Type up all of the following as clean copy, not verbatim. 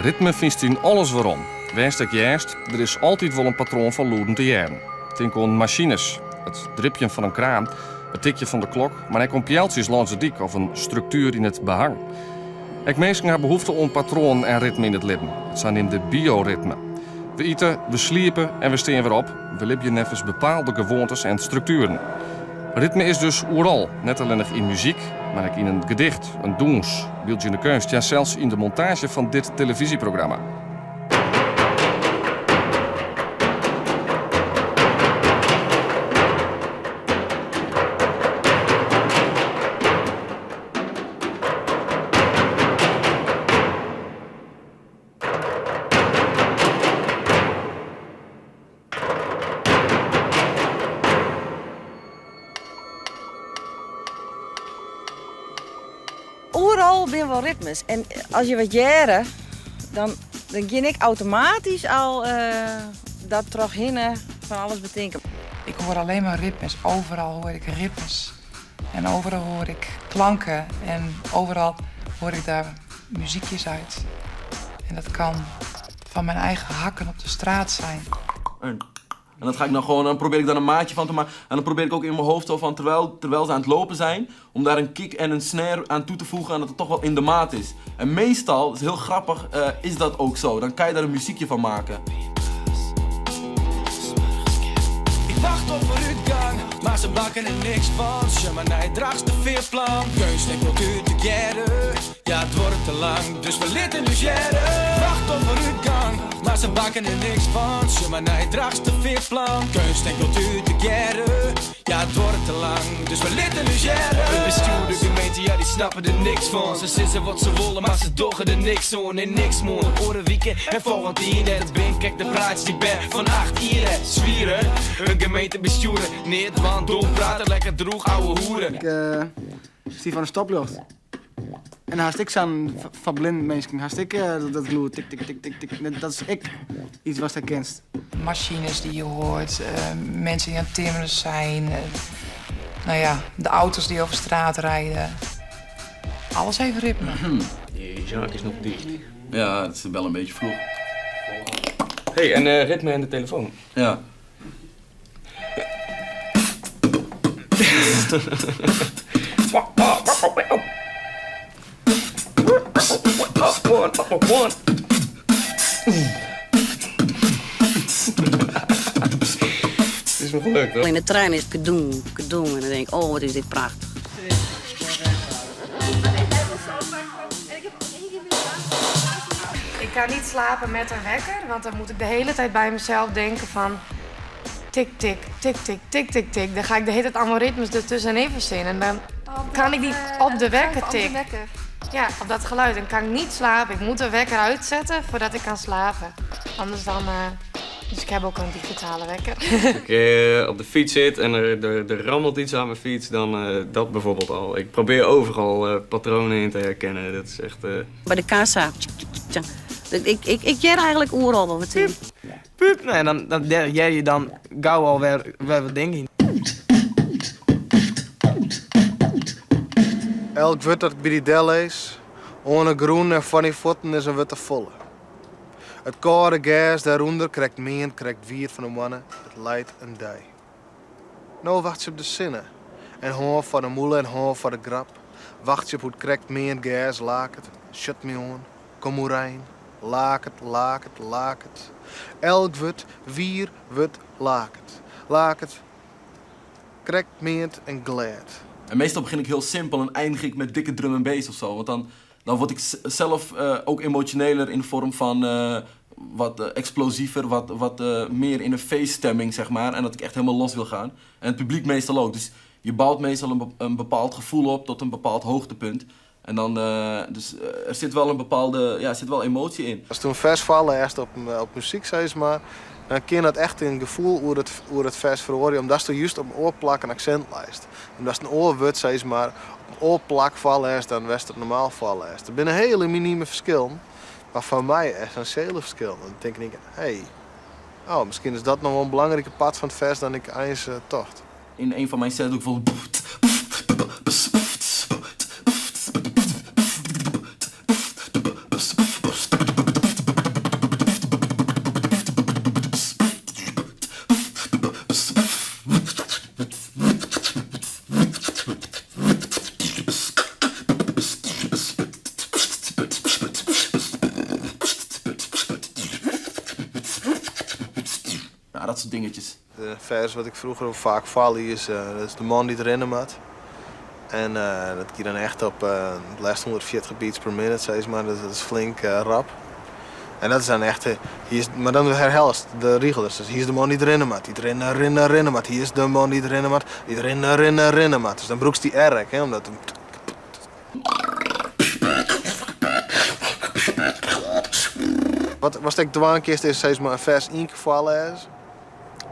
Ritme fynst yn alles werom. Wêr'tst ek hearst, der is altyd wol in patroan fan lûden te hearren. Tink oan masines, it dripjen fan in kraan, it tikjen fan de klok, mar ek oan pealtsjes lâns de dyk of in struktuer yn it behang. Ek minsken ha behoefte oan patroanen en ritme yn it libben, it saneamde bioritme. We ite, we sliepe en we stean wer op. We libje neffens bepaalde gewoantes en struktueren. Ritme is dus oeral, net allinnich yn muzyk, mar ek yn in gedicht, in dûns, byldzjende keunst, ja sels yn de montaazje fan dit telefyzjeprogramma. Oeral binne wol ritmes en as je wat hearre, dan, dan gean ik automatysk al uh, dat trochhinne fan alles betinken. Ik hoor alleen maar ritmes, overal hoor ik ritmes. En overal hoor ik klanken en overal hoor ik daar muziekjes uit. En dat kan van mijn eigen hakken op de straat zijn. En dat ga ik dan gewoon, dan probeer ik daar een maatje van te maken. En dan probeer ik ook in mijn hoofd zo van, terwijl, terwijl ze aan het lopen zijn, om daar een kick en een snare aan toe te voegen en dat het toch wel in de maat is. En meestal, dat is heel grappig, uh, is dat ook zo. Dan kan je daar een muziekje van maken. Ik wacht op een uitgang, maar ze bakken er niks van. Ze maar naar het draagste veerplan. Keus en cultuur te keren. Ja, het wordt te lang, dus we litten nu jaren. Wacht op een uitgang, maar ze bakken er niks van. Ze maar naar het draagste veerplan. Keus en cultuur te keren. Ja, het wordt te lang, dus we litten nu jaren. De bestuur, de gemeente, ja, die snappen er niks van. Ze zitten wat ze willen, maar ze doggen er niks aan. En niks meer. Oren wieken en volgend die net ben. Kijk, de praatjes die ben van 8 hier. Zwieren, hun gemeente besturen. Niet, want dom praten, lekker droeg, ouwe hoeren. Ik uh, stie foar in stopljocht. En hast ek sa'n foar blinde minsken, hast ek uh, dat gelûd tik tik tik tik tik. Dat is ek iets watst herkenst. Machines die je hoort, uh, mensen die aan het timmeren zijn. Uh, nou ja, de auto's die over straat rijden. Alles heeft ritme. Die zaak is nog dicht. Ja, het is wel een beetje vroeg. Hey, en uh, ritme en de telefoon. Ja. Het is nog leuk, toch? In de trein is het kedoen, kedoen. En dan denk ik, oh, wat is dit prachtig. Ik kan niet slapen met een wekker, want dan moet ik de hele tijd bij mezelf denken van... Tik, tik, tik, tik, tik, tik, tik. Dan ga ik de hele tijd allemaal ritmes ertussenin verzinnen. En dan kan ik niet op de wekker tik. Ja, op dat geluid. Dan kan ik niet slapen. Ik moet de wekker uitzetten voordat ik kan slapen. Anders dan... Uh, dus ik heb ook een digitale wekker. Als ik uh, op de fiets zit en er, er, er rammelt iets aan mijn fiets, dan uh, dat bijvoorbeeld al. Ik probeer overal patronen in te herkennen. Dat is echt... Bij de kassa. Ik, ik, ik hear eigenlijk oeral wel wat in. Puup, nee, dan, dan hear je dan gau al wer, wer wat dingen. Elk wurd dat ik by dy dellis, oan 'e grûn en foar dyn fuotten is in wurd te folle. It kâlde gers dêrûnder krekt meand, krekt wiet fan 'e moanne, it leit in dei. No wachtsje op de sinne en hân foar de mûle en hân foar de grap, wachtsje op hoe't krekt meand gers laket, sjocht my oan, kom oerein, laket, laket, laket. Elk wurd, wier wurd laket, laket, krekt meand en glêd. En meestal begin ik heel simpel en eindig ik met dikke drum en bass of zo. Want dan, dan word ik zelf uh, ook emotioneler in de vorm van uh, wat uh, explosiever, wat, wat meer in een feeststemming, zeg maar. En dat ik echt helemaal los wil gaan. En het publiek meestal ook. Dus je bouwt meestal een, een bepaald gevoel op tot een bepaald hoogtepunt. En dan, dus er zit wel een bepaalde, ja, er zit wel emotie in. Ast in fers foarlêst op, op muzyk, sis mar, dan kin dat echt in gefoel oer it, oer it fers feroarje, omdatsto just op in oar plak in aksint leist. Omdatst in oar wurd, sis mar, op in oar plak foarlêst dan wêr'tst it normaal foarlêst. Der binne hele minime ferskillen, mar foar my essinsjele ferskillen. Dan tink ik, hey, oh, miskien is dat noch wol in belangriker part fan it fers dan ik eins tocht. In een van mijn sets doe ik bijvoorbeeld... dat soort dingetjes. De fers wat ik froeger faak foarlies, dat is De man dy't rinne moat. En dat gie dan echt op it lêst 140 beats per minute, sis mar. Dat is flink rap. En dat is dan echt, hier is, mar dan herhellest de rigel. Dus hier is de man dy't rinne moat, dy't rinne, rinne, rinne moat. Hier is de man dy't rinne moat, dy't rinne, rinne, rinne moat. Dus dan brûkst dy R ek, hè, omdat Wat watst ek dwaan kinst is sis mar in fers ien kear foarlêze.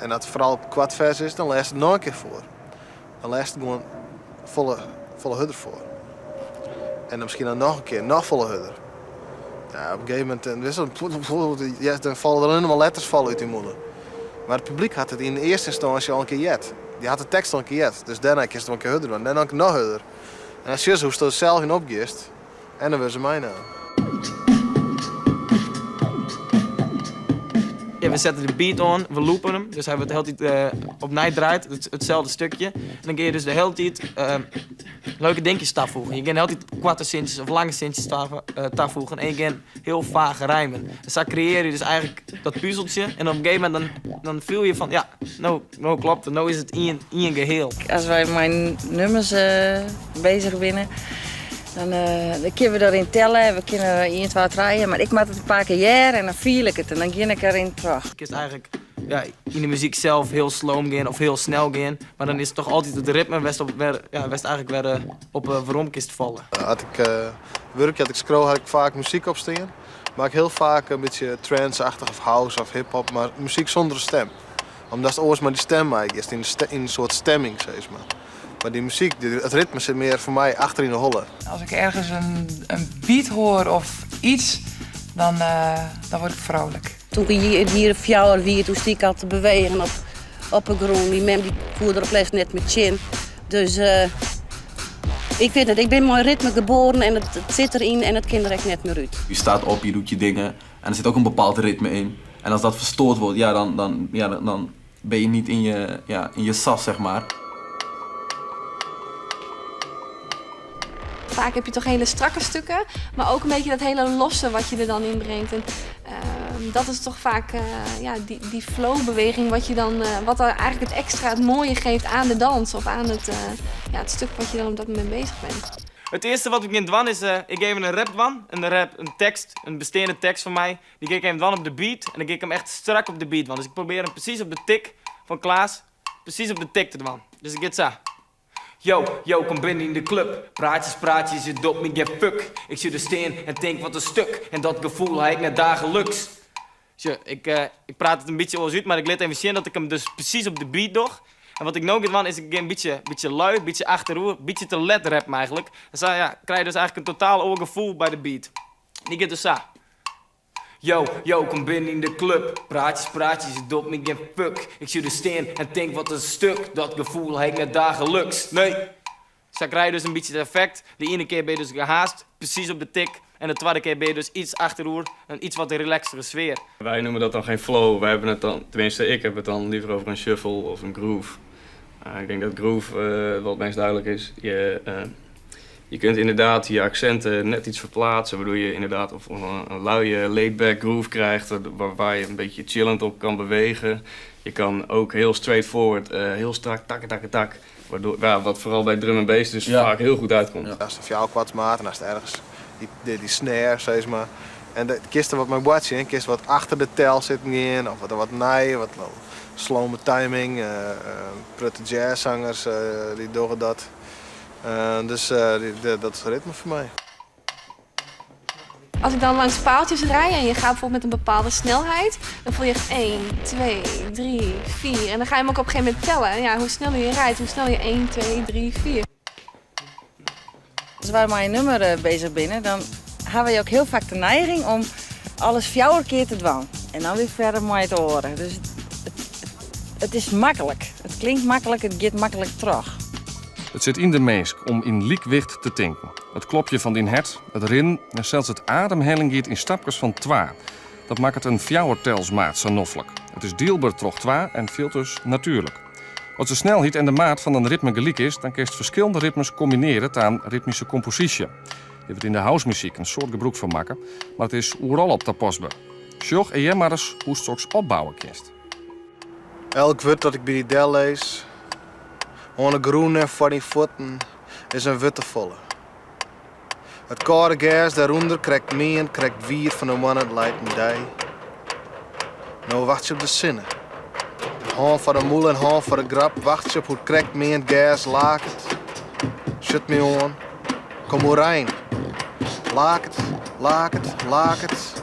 En as it foaral koart fers is, dan lêst it noch in kear foar. Dan lêst it gewoan folle, folle hurder foar. En dan miskien dan noch in kear, noch folle hurder. Ja, op in gegeven momint, dan, witst, dan falle der allinnich mar letters falle út dyn mûle. Mar it publyk hat it yn earste ynstânsje al in kear heard. Dy hat de tekst al in kear heard. Dus dêrnei kinst it wol in kear hurder dwaan. Dêrnei noch hurder. En dan sjochst hoe'tsto der sels yn opgiest en dan wurde se meinaam. Ja, we sette de beat oan, we loopen him, dus hy wurdt de hiele tiid opnij draaid, itselde stikje. En dan gean je dus de hiele tiid leuke dinkjes tafoegjen. Je gean de hiele tiid koarte sintsjes of lange sintsjes tafoegjen en je gean hiel faach rijmen. En sa kreëarje je dus eigentlik dat puzeltsje en op in gegeven momint dan, dan fiel je fan, ja, no, no klopt it, no is it ien geheel. As wy mei nûmers beuzich binne, dan, dan kinne we deryn telle. We kinne 1, 2, 3, mar ik moat it in pear kear hearre en dan fiel ik it en dan gean ik deryn troch. Kinst eigentlik ja, yn de muzyk sels hiel sloom gean of hiel snel gean, mar dan is it toch altyd it ritme wêr'tst op wer, ja, wêr'tst eigentlik wer op werom kinst falle. As ik wurkje, as ik skriuw, ha ik faak muzyk op stean. Mar ek hiel faak in bytsje trance-achtich of house of hip-hop, mar muzyk sûnder stim. Omdatst oars mei dy stim meigiest, yn in soart stemming, sis mar. Mar dy muzyk, it ritme sit mear foar my achter yn 'e holle. As ik ergens in beat hoor of iets, dan, dan word ik vrolijk. Toen ik in jier 4 wie, toen stie ik al te bewegen op de grûn. Myn mem dy koe der op lêst net mear tsjin. Dus ik wit net, ik bin mei ritme geboren en it sit deryn en it kin der ek net mear út. Je staat op, je doet je dingen en er zit ook een bepaald ritme in. En als dat verstoord wordt, ja, dan, dan, ja, dan ben je niet in je, ja, in je sas, zeg maar. Vaak heb je toch hele strakke stukken, maar ook een beetje dat hele losse wat je er dan in brengt. En dat is toch vaak ja, die flowbeweging wat je dan, wat dan eigenlijk het extra het mooie geeft aan de dans of aan ja, het stuk wat je dan op dat moment bezig bent. It earste wat ik gean dwaan is, ik gean even in rap dwaan. In rap, in tekst, in besteande tekst fan my. Dy gean ik even dwaan op de beat en dan gean ik him echt strak op de beat dwaan. Dus ik probearje him presys op de tik fan Klaas, presys op de tik te dwaan. Dus it giet sa. Yo, yo, kom binnen yn de klup. Praatsjes, praatsjes, it docht my gjin fuck. Ik sjoch der stean en tink wat in stuk. En dat gefoel ha ik net dageliks. Sjoch, ik praat it in bytsje oars út, mar ik lit even sjen dat ik him dus presys op de beat doch. En wat ik no gean dwaan is ik gean in bytsje lui, bytsje achteroer, bytsje te let rappen eigentlik. En sa ja, krije je dus eigentlik in totaal oar gefoel by de beat. Dy giet dus sa. Yo, yo, kom binnen yn de klup. Praatsjes, praatsjes, it docht my gjin fuck. Ik sjoch der stean en tink wat in stuk. Dat gefoel ha ik net dageliks. Nee. Sa krije je dus in bytsje it effekt. De iene kear bin je dus gehaast, presys op de tik. En de twadde kear bin je dus iets achteroer, in iets wat relaxtere sfear. Wij noemen dat dan geen flow. Wij hebben het dan, tenminste ik heb het dan liever over een shuffle of een groove. Ik denk dat groove wat meest duidelijk is. Je kunt inderdaad je accenten net iets verplaatsen, waardoor je inderdaad of een luie laid-back groove krijgt, waar je een beetje chillend op kan bewegen. Je kan ook heel straightforward, heel strak, tak, tak, tak. Waardoor, ja, wat vooral bij drum en bass dus vaak heel goed uitkomt. Ja. Dat is een fjouwerkwartsmaat en als het ergens die snare, zeg maar. En de kisten wat mijn boordje in, kist wat achter de tel zitten in, of wat nij, wat slome timing, prutte jazzzangers die doen dat. Dus dat is het ritme voor mij. Als ik dan langs paaltjes rij en je gaat bijvoorbeeld met een bepaalde snelheid, dan voel je echt 1, 2, 3, 4. En dan ga je hem ook op een gegeven moment tellen. Ja, hoe sneller je rijdt, hoe sneller je 1, 2, 3, 4. As wy mei in nûmer beuzich binne, dan hawwe wy ek hiel faak de neiging om alles fjouwer kear te dwaan. En dan wer fierder mei it oare. Dus it is maklik. It klinkt maklik, it giet maklik troch. It sit yn de minsk om yn lykwicht te tinken. It klopjen fan dyn hert, it rinnen en sels it ademheljen giet yn stapkes fan twa. Dat makket in fjouwertelsmaat sa noflik. It is dielber troch twa en fielt dus natuerlik. As de snelheid en de maat fan in ritme gelyk is, dan kinst ferskillende ritmes kombinearje ta in ritmyske komposysje. Dêr wurdt yn de housemuzyk in soad gebrûk fan makke, mar it is oeral op tapasber. Sjoch en hear mar ris hoe'tst soks opbouwe kinst. Elk wurd dat ik by dy dellis, oan 'e grûn en foar dyn fuotten, is in wurd te folle. It kâlde gers dêrûnder krekt meand, krekt wiet fan de moanne, it leit in dei. No wachtsje op de sinne. Hân foar de mûle en hân foar de grap, wachtsje op hoe't krekt meand gers laket. Sjocht my oan, kom oerein. Laket, laket, laket.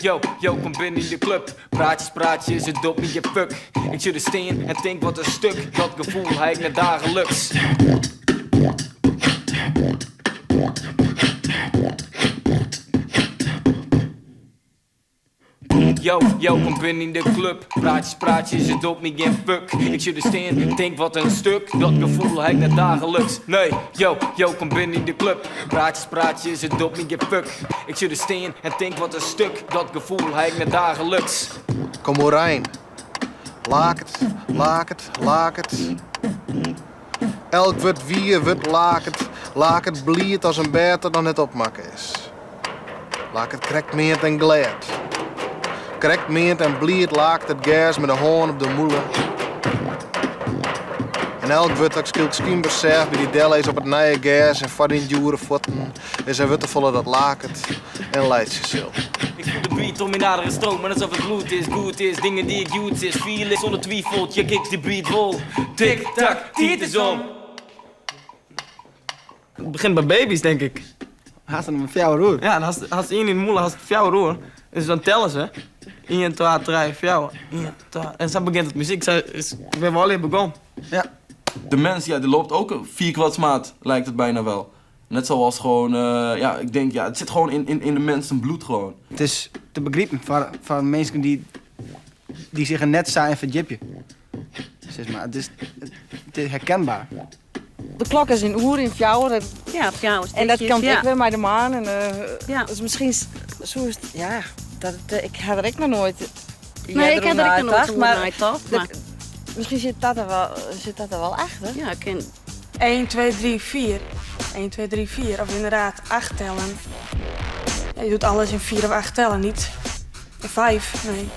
Yo, yo, kom binnen yn de klup. Praatjes, praatjes, it docht my gjin fuck. Ik sjoch dy stean en tink wat in stuk. Dat gefoel ha ik net dageliks. Yo, yo, kom binnen yn de klup. Praatjes, praatjes, it docht my gjin fuck. Ik sjoch dy stean, tink wat in stuk. Dat gefoel ha ik net dageliks. Nee, yo, yo, kom binnen yn de klup. Praatjes, praatjes, it docht my gjin fuck. Ik sjoch dy stean en tink wat in stuk. Dat gefoel ha ik net dageliks. Kom oerein. Laket, laket, laket. Elk wurd wier wurd laket, laket bliid as in bêd dat noch net opmakke is. Laket krekt meand en glêd. Krekt meand en bliid laket it gers mei de hân op de mûle. En elk wurd dat ik skielk skynber seach by dy dellis op it nije gers en foar dyn djoere fuotten is in wurd te folle dat laket en laitsje sil. Ik fiel de beat troch myn aderen stromen alsof it bloed is, goed is, dingen dy't ik hjoed sis, fiel ik sûnder twifel, check ik de beat wol. Tik tak, tiid is om. Het begint bij baby's, denk ik. Hast dan fjouwer oer. Ja, dan hast ien yn de mûle, hast fjouwer oer. Dus dan telle se. Ien, twa, trije, fjouwer. Ien, twa. En sa begjint it muzyk. Sa is, ik bin wol begûn. Ja. De mens, ja, die loopt ook een vierkwartsmaat, lijkt het bijna wel. Net zoals gewoon, ja, ik denk, ja, het zit gewoon in de mens zijn bloed gewoon. It is te begripen foar minsken dy't sich der net sa yn ferdjipje. Sis mar, it is herkenbaar. De klok is in oer, in fjouwer. Ja, fjouwer En dat stikjes, komt ja. ek wer mei de maan. En, Dus miskien soe it, ja, dat, ik ha der ek noch noait Nee, ik ha der ek noch noait earder oer maar neitocht, mar miskien sit dat der wol achter. Ja, kin. 1, 2, 3, 4. 1, 2, 3, 4. Of inderdaad 8 tellen. Ja, je doet alles in 4 of 8 tellen, niet in 5. Nee.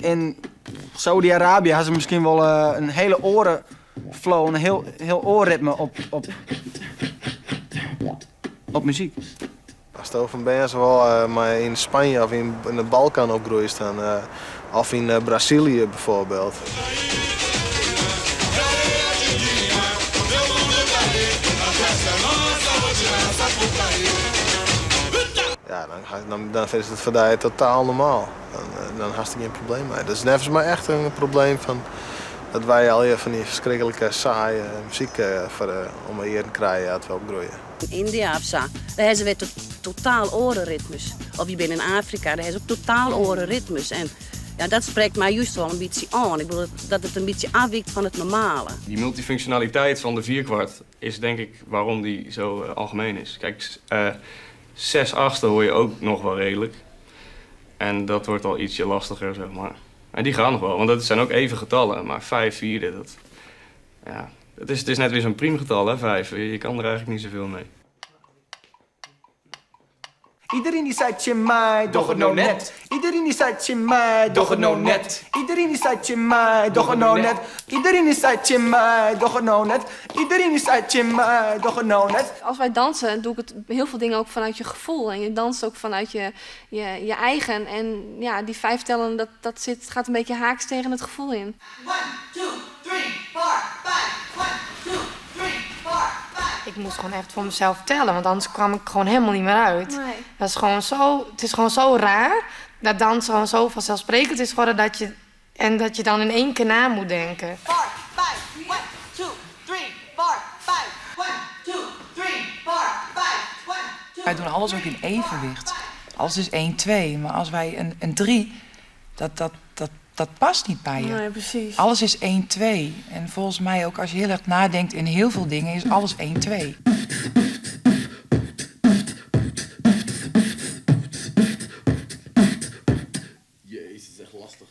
Yn Saudi-Arabië ha se miskien wol in hiele oare flow, in hiel oar ritme op muzyk. Asto fan bern af oan mei yn Spanje of yn de Balkan opgroeist dan, of yn Brazilië bijvoorbeeld. Ja, dan is it foar dy totaal normaal. Dan hast der gjin probleem mei. Dat is neffens my echt in probleem fan dat wy allegear fan dy ferskriklike saaie muzyk foar om 'e earen krije as we opgroeie. Yn Yndia of sa, dêr ha se wer totaal oare ritmes. Of je binne yn Afrika, dêr ha se ek totaal oare ritmes. En ja, dat sprekt my just wol in bytsje oan. Ik bedoel, dat it in bytsje afwykt fan it normale. Die multifunctionaliteit van de vierkwart is denk ik waarom die zo algemeen is. Kijk, zes achtste hoor je ook nog wel redelijk. En dat wordt al ietsje lastiger, zeg maar. En die gaan nog wel, want dat zijn ook even getallen. Maar vijf vierde, dat, ja, het is net weer zo'n priemgetal, hè, vijf. Je kan er eigenlijk niet zoveel mee. Iedereen die sei tsjin my, doch it no net. Iedereen die sei tsjin my, doch it no net. Iedereen die sei tsjin my, doch it no net. Iedereen die sei tsjin my, doch it no net. Iedereen die sei tsjin my, doch it no net. Als wij dansen, doe ik het heel veel dingen ook vanuit je gevoel. En je danst ook vanuit je eigen. En ja, die vijf tellen, dat gaat een beetje haaks tegen het gevoel in. 1, 2, 3, 4, 5. 1, 2, 3, 4, 5. Ik moest gewoon echt voor mezelf tellen, want anders kwam ik gewoon helemaal niet meer uit. Nee. Dat is gewoon zo, het is gewoon zo raar dat dansen gewoon zo vanzelfsprekend is geworden dat je, en dat je dan in één keer na moet denken. 4, 5, 1, 2, 3, 4, 5. 1, 2, 3, 4, 5. 1, 2, Wij doen alles ook in evenwicht. Alles is 1, 2. Maar als wij een 3, dat past niet bij je. Nee, precies. Alles is 1, 2. En volgens mij ook als je heel erg nadenkt in heel veel dingen, is alles 1, 2. Jezus, is echt lastig.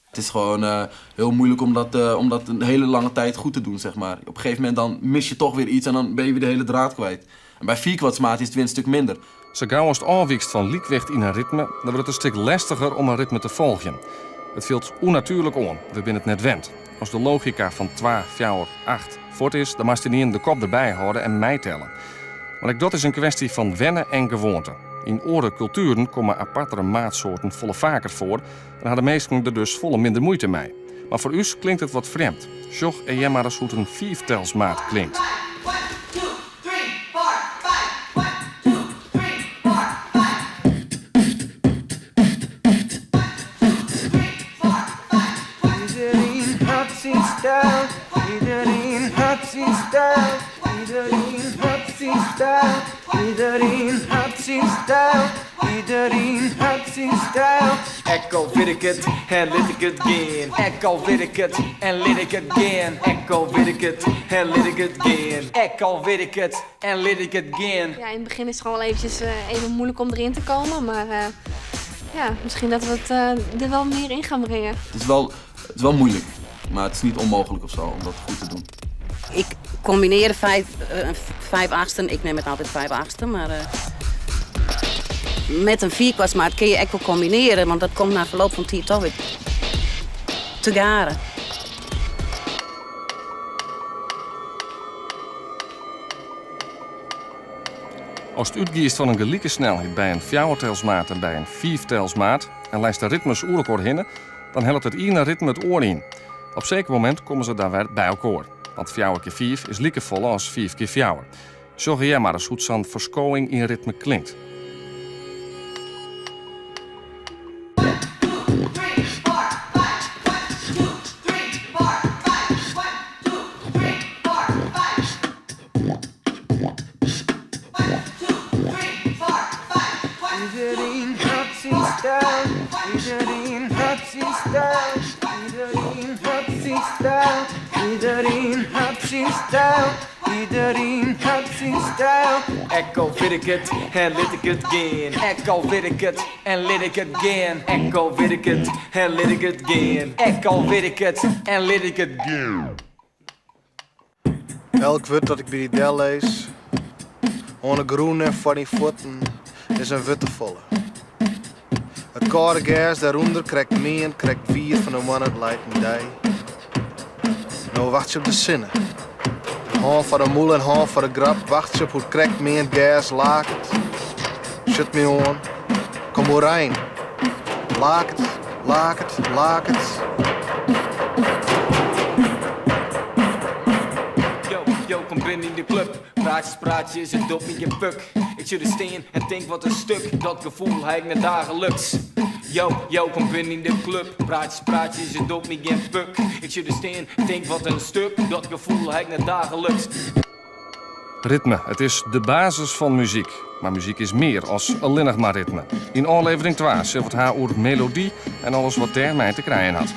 Het is gewoon heel moeilijk om dat een hele lange tijd goed te doen. Op een gegeven moment dan mis je toch weer iets en dan ben je weer de hele draad kwijt. En bij vierkwartsmaat is het weer een stuk minder. Zo gauw als het afwijkt van liekwicht in een ritme, dan wordt het een stuk lastiger om een ritme te volgen. Het voelt onnatuurlijk aan, we zijn het net wend. Als de logica van 2, 4, 8 voort is, dan mag je niet in de kop erbij houden en mij tellen. Maar ook dat is een kwestie van wennen en gewoonte. In oren culturen komen apartere maatsoorten volle vaker voor en hadden meesten er dus volle minder moeite mee. Maar voor u klinkt het wat vreemd. Sjoch en jij maar eens hoe het een viertelsmaat klinkt. 1, 2, 3, 4, 5. 1, 2, 3, 4, 5. Iedereen had zijn stijl, iedereen had zijn stijl, iedereen had zijn stijl, iedereen had zijn stijl, iedereen had zijn stijl. Echo weet ik het en liet ik het gaan. Echo weet ik het en liet ik het gaan. Echo weet ik het en liet ik het gaan. Echo weet ik het en liet ik het gaan. Ja, in het begin is het gewoon wel eventjes even moeilijk om erin te komen, maar misschien dat we het er wel meer in gaan brengen. Het is wel moeilijk, maar het is niet onmogelijk om dat goed te doen. Ik combineer 5 achtsten, ik neem het altijd 5 achtsten, maar met een vierkwartsmaat kun je echt wel combineren, want dat komt na verloop van tijd toch weer te garen. Als het uitgiest van een gelijke snelheid bij een viertelsmaat en bij een vijftelsmaat en lijst de ritmes oer hinnen, dan helpt het ene ritme het oor in. Op zeker moment komen ze daar weer bij elkaar. Want 4 keer 5 is liekevolle als 5 keer 4. Zorg jij maar eens hoe zo'n verschoning in ritme klinkt. Iedereen had zijn stijl, iedereen had zijn stijl, iedereen had zijn stijl, iedereen had zijn stijl, iedereen had zijn stijl. Echo weet ik het en liet ik het gaan. Echo weet ik het en liet ik het gaan. Echo weet ik het en liet ik het gaan. Echo weet ik het en liet ik het gaan. Elk woord dat ik bij die del lees, ohne groen en van die voeten, is een wuttevolle. Het koude gas daaronder krijgt mee en krijgt wier van de man het leidt een dij. Nou wacht je op de zinnen. Haan voor de moel en haan voor de grap, wacht je op hoe het krekt mee en gas laakt. Shut me on. Kom oorijn. Laak het, laak het, laak het. Yo, yo, kom binnen in de club. Praatjes, praatjes, het doet me geen fuck. Ik zit er steen en denk wat een stuk. Dat gevoel heb ik net dagelijks. Yo, yo, kom binnen in de club. Praatjes, praatjes, het doet me geen fuck. Ik zit er steen, denk wat een stuk. Dat gevoel heb ik net dagelijks. Ritme, het is de basis van muziek. Maar muziek is meer als alleen nog maar ritme. In aflevering 2 zit het haar oer melodie en alles wat daarmee te krijgen had.